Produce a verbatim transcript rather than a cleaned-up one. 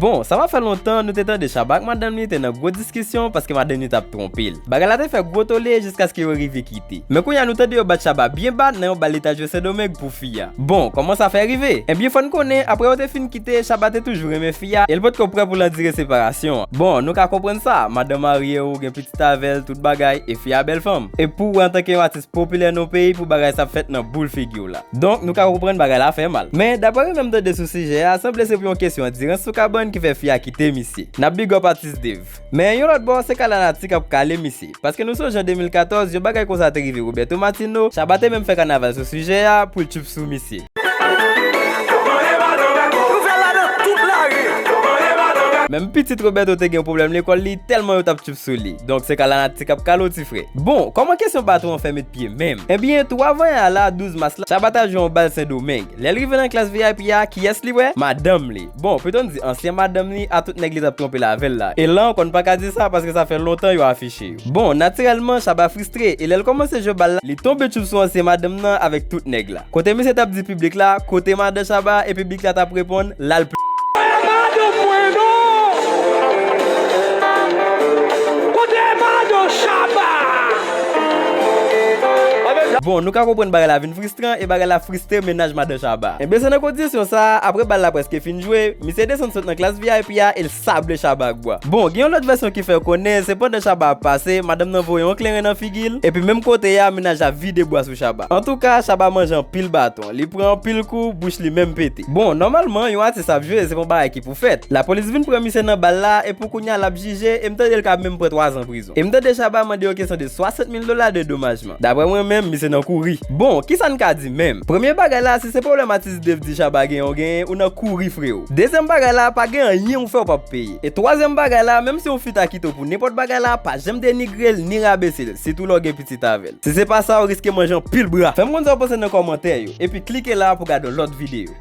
Bon, sa pa fè lontan, nou te tande Shabba ak madanm li te nan gwo diskisyon paske madanm li t ap twonpe l. Bagay la te fè gwo tole jiskaske yo rive kite. Men kounye a nou tande yo bat Shabba byen bat nan yon bal li t al jwe Sendomeng pou fi a. Bon, kòman sa fè rive? Ebyen, fò n konnen, apre yo te fin kite, Shabba te toujou renmen fi a, e l potko prè pou l andire separasyon an. Bon, nou ka konprann sa, madanm marye ou gen pitit avè l, tout bagay, e fi a bèl fanm. E pou ou antanke yon atis popilè nan peyi, pou bagay sa ap fèt nan boul figi w la. Donk, nou ka konprann bagay la fè mal. Men, daprè yo menm tande sou sijè a, sanble se pou yon kesyon andirans sou kabann ki fè fi a kite misye. N ap big up atis Dave. Men yon lòt bò, se ka lanati k ap kale misye. Paske nou sonje an de mil katòz, yon bagay konsa te rive Roberto Martino, Shabba te menm fè kanaval sou sijè a pou l tchup sou misye. Menm pitit Roberto te gen pwoblèm lekòl li, tèlman yo t ap tchup sou li. Donk se ka lanati k ap kale w ti frè. Bon, kòman kesyon baton an fè met pye menm? Ebyen, twa vanyan a la, douz mas la, Shabba t al jwe yon bal Sendomeng. Lè l rive nan klas V I P a, kiyès li wè? Madanm li. Bon, pito n di ansyen madanm li a tout nèg li t ap twonpe l avè l la. E la ankò n pa ka di sa paske sa fè lontan yo afiche yo. Bon, natirèlman, Shabba fristre e lè l kòmanse jwe bal la, li tonbe tchup sou ansyen madanm nan avèk tout nèg la. Kote misye t ap di piblik la, kote madan Shabba e piblik la t ap reponn, l al p. Kote madan Shabba? Bon, nou ka konprann bagay la vin fristre. E bagay la fristre mennaj madan Shabba. Ebyen, se nan kondisyon sa a, apre bal la prèske fin jwe, misye desann sot nan klas V I P a e l sable Shabba ak bwa. Bon, gen yon lòt vèsyon ki fè konnen se pandan Shabba ap pase, madanm nan voye yon kleren nan figi l, epi menm kote a, mennaj la vide bwa sou Shabba. Antouka, Shabba manje anpil baton, li pran anpil kou, bouch li menm pete. Bon, nòmalman, yon atis ap jwe, se pa yon bagay ki pou fèt. Lapolis vin pran misye nan bal la, e pou kounye a l ap jije, e m tande l ka menm pran twa zan prizon. E m tande Shabba mande yon kesyon de swasant mil dola de domajman. Daprè mwen menm, misye nan kouri. Bon, kisa n ka di menm? Premye bagay la, si se pwoblèm atis Dave di Shabba genyen ou genyen, ou nan kouri, frewo. Dezyèm bagay la, pa gen anyen ou fè ou p ap peye. E twazyèm bagay la, menm si yon fi ta kite w pou nenpòt bagay la, pa janm denigre l ni rabese l, sitou lè w gen pitit avè l. Si se pa sa, ou riske manje anpil bra. Fè m konn sa w panse nan kòmantè yo, epi klike la pou gade yon lòt videyo.